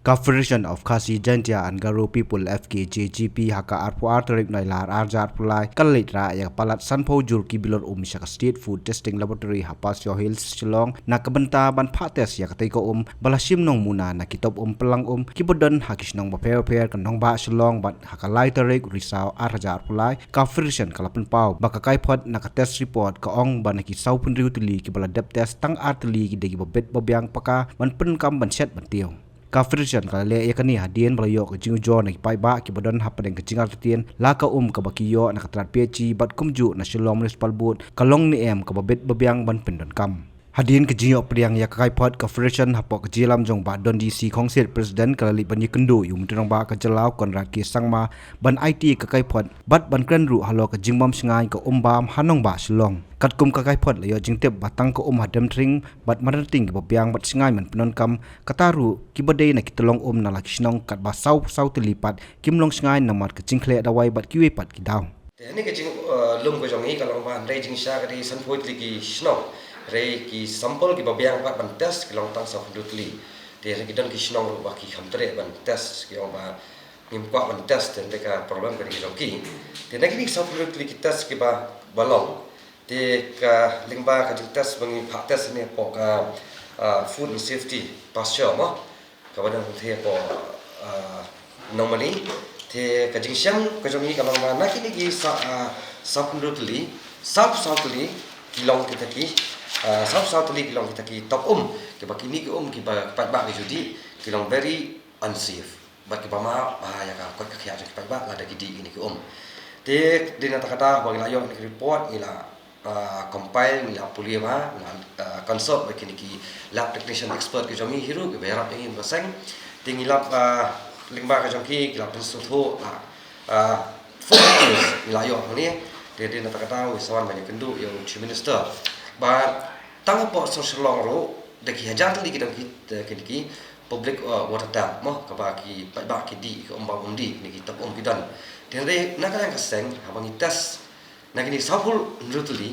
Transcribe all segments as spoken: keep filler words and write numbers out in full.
Ka Federation of Khasi Jaintia and Garo People, F K J G P, ha ka arphew ar tarik Nailar arhajar arphew lai ka la leit rah ïa ka palat sanphew jur ki bilor um sha ka State Food Testing Laboratory ha Paseo Hills, Shillong, na ka bynta ban phah test ïa katei ka um ba la shim nongmuna na ki top um pynlang um kiba don ha ki shnong bapher bapher ka nongbah Shillong, bad ha ka lai tarik Risaw arhajar arphew lai ka Federation ka la pynpaw ba ka kaiphod na ka test report ka ong ba na ki sawphew hynriew tylli kiba la dep test, tang ar tylli ki dei kiba bit ba biang paka ban pyndonkam ban shet ban tiew. Ka Federation ka la leh ïa kane hadien ba la ïoh ka jingujor na ki paidbah kiba don hapdeng ka jingartatien la ka um kaba ki ïoh na ka tnad P H E bad kumjuh na Shillong Municipal Board ka long ne em kaba bit ba biang ban pyndonkam. Hadien ka jingïoh pdiang ïa ka kaiphod, ka Federation hapoh ka jingïalam jong Bah Don D C Khongsit, President, ka la leit ban ïakynduh ïa u Myntri Rangbah ka jylla u Conrad K Sangma ban aiti ïa ka kaiphod bad ban kren ruh halor ka jingbam shngaiñ ka um bam ha nongbah Shillong. Katkum ka kaiphod la ïoh jingtip ba tang ka um ha Demthring bad Madanting kiba biang bad shngaiñ ban pyndonkam, kata ruh kiba dei na ki tyllong um na la ki shnong katba saw saw tylli pat kim long shngaiñ namar ka jingkhleh dawai bad kiwei pat ki daw. Te hangne ka jing, eh, lum ka jong ngi ka long ba hynrei jingshisha ka dei sanphew tylli ki shnong, hynrei ki sample kiba biang pat ban test ki long tang sawphew hynriew tylli. Te hynrei ki don ki shnong ruh ba ki kham treh ban test, ki ong ba ngim kwah ban test, te hynrei ka problem ka dei ka jong ki. Te na kine ki sawphew hynriew tylli ki test kiba, ba long, te ka lyngba ka jingtest ba ngi phah test hangne hapoh ka, ah, Food and Safety Pasture mo, kaba don hangtei hapoh, ah, Nongmali. Te ka jingshem ka jong ngi ka long ba na kine ki sa, ah, sawphew hynriew tylli, saw saw tylli ki long kita ki, ah, saw saw tylli ki long kita ki top um, kiba kine ki um kiba ki paidbah ki ju dih ki long very unsafe. Bad kiba map bha ïa ka koit ka khiah jong ki paidbah lada ki dih kine ki um. Te dei na kata ka daw ba ngi la ïoh ïa kane ka report, ngi la, ah, compile, ngi la pule bha, ngi la, ah, consult bad kine ki lab technician expert ki jong ngi hi ruh kiba ïarap ïa ngi ba seng. Te ngi la, ah, lyngba ka jong ki, ki la pynsngewthuh, la, ah, full details ngi la ïoh hangne. Te dei na kata ka daw ngi sa wan ban ïakynduh ïa u Chief Minister. Bad tang hapoh sor Shillong ruh da ki hajar tylli ki don ki, eh, kine ki public, eh, water tank mo, kaba ki paidbah ki dih, ki um bam um dih, kine ki top um ki don. Te hynrei na ka liang ka seng haba ngi test na kine sawphew hynriew tylli,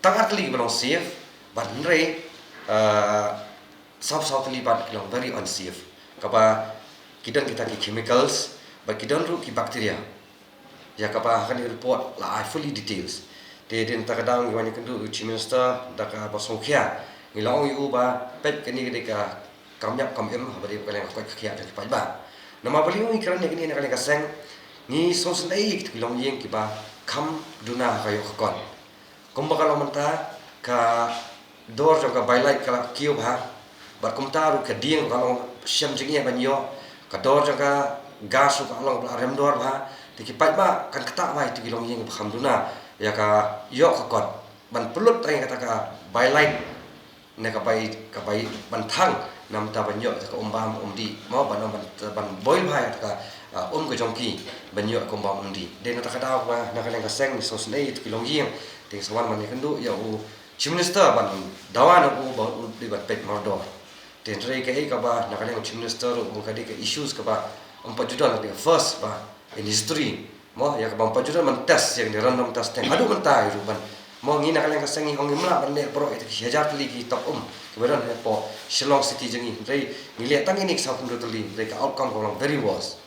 tang ar tylli kiba long safe, bad hynrei, eh, saw saw tylli pat ki long very unsafe, kaba ki don kita ki chemicals bad ki don ruh ki bacteria. Ïa kaba ha kane ka report la ai fully details. Te dei na kata ka daw ngi wan ïakynduh ïa u Chief Minister da kaba sngewkhia. Ngi la ong ïa u ba peit kane ka dei ka kam ïap kam im haba dei ka liang ka koit ka khiah jong ki paidbah. Namar balei ngi kren ïa kane na ka liang ka seng, ngi sngewsynei ïa kita ki longïing kiba kham duna ha ka ïoh ka kot. Kumba ka long mynta, ka dor jong ka Bailite ka la kiew bha, bad kumta ruh ka dieng ka long shem jingeh ban ïoh, ka dor jong ka gas ruh ka long ba la rem dor bha. Te ki paidbah kan ktah bha ïa kita ki longïing ba kham duna ïa ka ïoh ka kot ban pynlut tang ïa kata ka Bailite, ne ka bai, ka bai ban thang na bynta ban ïoh ïa ka um bam um dih mo, ban, ban, ban boil bha ïa ka, ah, um ka jong ki ban ïoh ka um bam um dih. Dei na kata ka daw ba na ka liang ka seng ngi sngewsynei ïa kita ki longïing. Te ngi sa wan ban ïakynduh ïa u Chief Minister ban dawa na u ba u dei ban peit mardor. Te hynrei kaei kaba na ka liang u Chief Minister ruh ka dei ka issues kaba ym pat ju don, ka dei ka first ba in history mo, ïa kaba ym pat ju don ban test ïa kane random testing haduh mynta hi ruh ban mo. Ngi na ka liang ka seng ngi ong ngim lah ban leh baroh ïa kita ki hajar tylli ki top um kiba don hapoh Shillong City jong ngi, hynrei ngi leh tang kine ki sawphew hynriew tylli, hynrei ka outcome ka long very worse.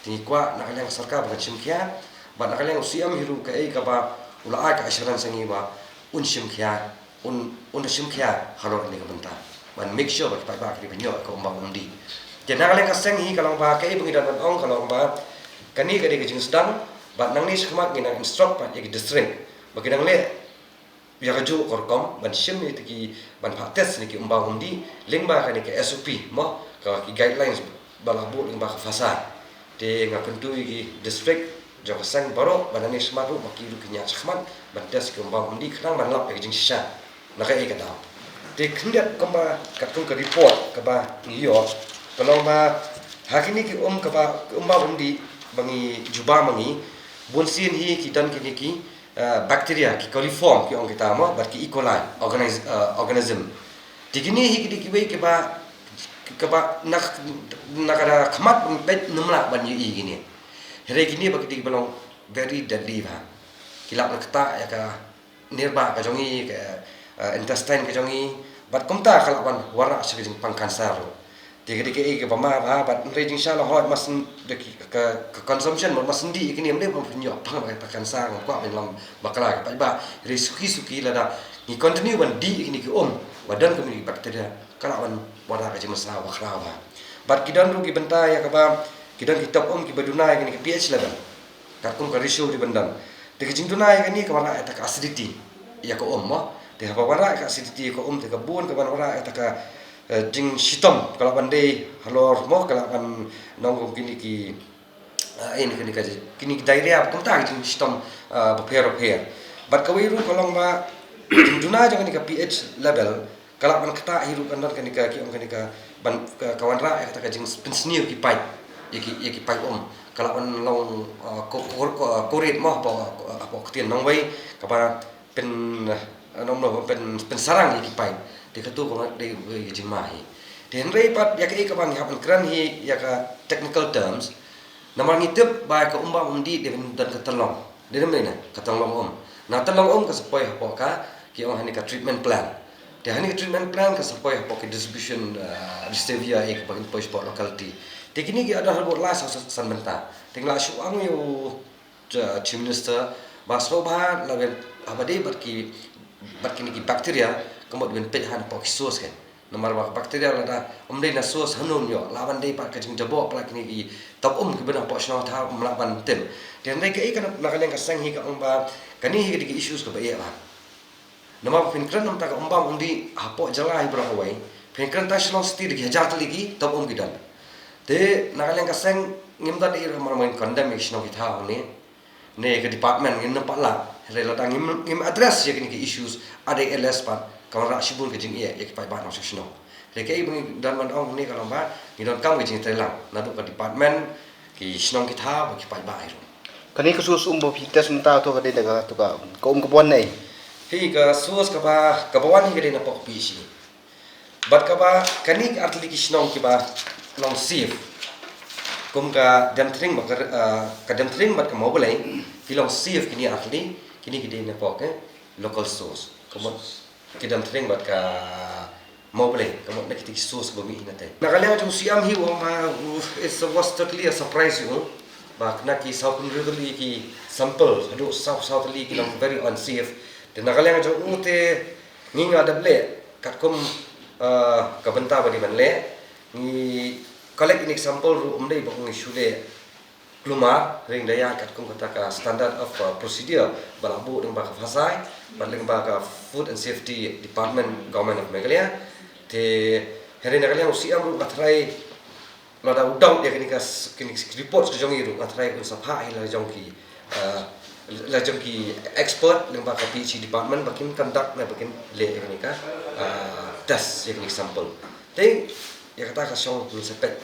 Te ngi kwah na ka liang ka sorkar ba kan shim khia, bad na ka liang u C M hi ruh kaei kaba u la ai ka assurance ïa ngi ba un shim khia, un, un shim khia halor kane ka bynta ban make sure ba ki paidbah ki dei ban ïoh ka um bam um dih. Te na ka liang ka seng hi ka long ba kaei ba ngi dang ban ong ka long ba kane ka dei ka jingsdang, bad nangne shakhmat ngi nang instruct pat ïa ki district ba ki nang leh ïa kajuh ka rukom ban shim ïa kita ki, ban phah test ïa ki um bam um dih lyngba kane ka S O P mo, ka ki guidelines ba la buh lyngba ka FASA. Te nga kyntu ïa ki district jong ka seng baroh ba nangne shakhmat ruh ba ki ruh kin ïaid shakhmat ban test ki um bam um dih khnang ban lap ïa ka jingshisha na kaei ka daw. Te khyndiat kumba katkum ka report kaba ngi ïoh ka long ba ha kine ki um kaba, ki um bam um dih ba ngi ju bam ma ngi, bunsien hi ki don kine ki, eh, bacteria, ki coliform ki ong kita mo, bad ki E. coli organis-, eh, organism. Te kine hi ki dei kiwei kiba, kiba na, na ka da khmat ban peit ngim lah ban ïohi kine. Hynrei kine ba ki dei kiba long very deadly bha. Ki lah ban ktah ïa ka nirbah ka jong ngi, ka, eh, intestine ka jong ngi. Bad kumta ka lah ban wanrah sha ka jingpang cancer ruh. Te ka dei kaei kaba ma bha, bad hynrei jingshisha la hoi mas ka, ka consumption mas dih ïa kine, ym dei ban pynïoh pang ba ka cancer, ngam kwah ban lam bakla ka paidbah. Hynrei suki suki lada ngi continue ban dih ïa kine ki um ba don kine ki bacteria, ka lah ban wanrah ka jingmynsaw bakhraw bha. Bad ki don ruh ki bynta ïa kaba ki don ki top um kiba duna ïa kine ki pH level. Katkum ka ratio dei ban don. Te ka jingduna ïa kane ka wanrah ïa ka acidity ïa ka um mo. Te haba wanrah ïa ka acidity ïa ka um, te ka bun ka ban wanrah ïa ka, eh, jingshitom, ka lah ban dei halor mo, ka lah ban long kum kine ki, eh, kine ki diarrhea, kumta ki jingshitom, eh, bapher bapher. Bad kawei ruh ka long ba jingduna jong kane ka pH level ka lah ban ktah hi ruh, kan don kane ka, ki ong kane ka ban, ka, ka wanrah ïa kata ka jingpynsniew ki paip, ïa ki, ïa ki paip um. Ka lah ban long, uh, ko, ko, ko, korit mo, hapoh, hapoh ktien nongwei, kaba pyn, uh, nong, nong, pyn, pynsarang ïa ki paip. Te kato ka dei ka jingma hi. Te hynrei pat ïa kaei kaba ngi hap ban kren hi ïa ka technical terms, namar ngi tip ba ka umbam umdih dei ban don ka tyllong. Dei ne em dei ne, ka tyllong um. Na tyllong um ka sa poi hapoh ka, ki ong hangne ka treatment plant. Te hangne ka treatment plant ka sa poi hapoh ki distribution, ah, distributor, eh, kaba kin poi shapoh locality. Te kine ki don haduh lai saw san bynta. Te ngi la shu ong ïa u, ah, Chief Minister ba sngewbha lada haba dei bad ki, bad kine ki bacteria, ka mut ban peit hapoh ki source kan. Namar ba ka bacteria lada ym dei na source, hano ym ïoh, lah ban dei pat ka jingjaboh palat kine ki top um kiba don hapoh shnong thaw, ym lah ban tip. Te hynrei kaei ka na, na ka liang ka seng hi ka ong ba kane hi ka dei ka issues kaba eh bha. Namar ba phin kren namar ka umbam umdih hapoh jylla hi baroh kawei, phin kren tang Shillong City da ki hajar tylli ki top um ki don. Te na ka liang ka seng ngim don ei ei namar ba ngin condemn ïa ki shnong ki thaw hangne. Ne ka department ngin nym pat lah. Hynrei lada ngim, ngim address ïa kine ki issues, ada less pat ka wanrah shibun ka jingeh ïa ki paidbah nongshong shnong. Hynrei kaei ba ngi don ban ong hangne ka long ba ngi donkam ka jingtreilang naduh ka department, ki shnong ki thaw bad ki paidbah hi ruh. Kane ka source um ba phi test mynta to ka dei na kato ka, ka um kaba wan na ei? Hi ka source kaba, kaba wan hi ka dei napoh ka PHE. Bad kaba kane ki artylli ki shnong kiba long safe, kum ka Demthring bad ka, ah, ka Demthring bad ka Mawblei, ki long safe kine artylli, kine ki dei napoh ka local source. Ka mut ki Demthring bad ka Mawblei, ka mut na kiti ki source ba mih hi na tei. Na ka liang jong u CM hi u ong ba, uh, it's a, was totally a surprise ïa u. Ba na ki saw phew hynriew tylli ki sample, haduh saw, saw tylli ki long very unsafe. Te na ka liang jong u te ngi nga dep leh katkum, ah, ka bynta ba dei ban leh, ngi collect ïa kine ki sample ruh ym dei ba ngi shu leh kulmar, hynrei da ïaid katkum kata ka standard of, ah, procedure ba la buh lyngba ka FSSAI bad lyngba ka Food and Safety Department, Government of Meghalaya. Te hynrei na ka liang u CM ruh nga tharai lada u doubt ïa kine ka s-, kine ki reports ka jong ngi ruh nga tharai un sa phah hi la jong ki, ah, la jong ki expert lyngba ka PHE department ba kin conduct ne ba kin leh ïa kine ka, ah, test ïa kine ki sample. Te ïa kata ka shong ngin sa peit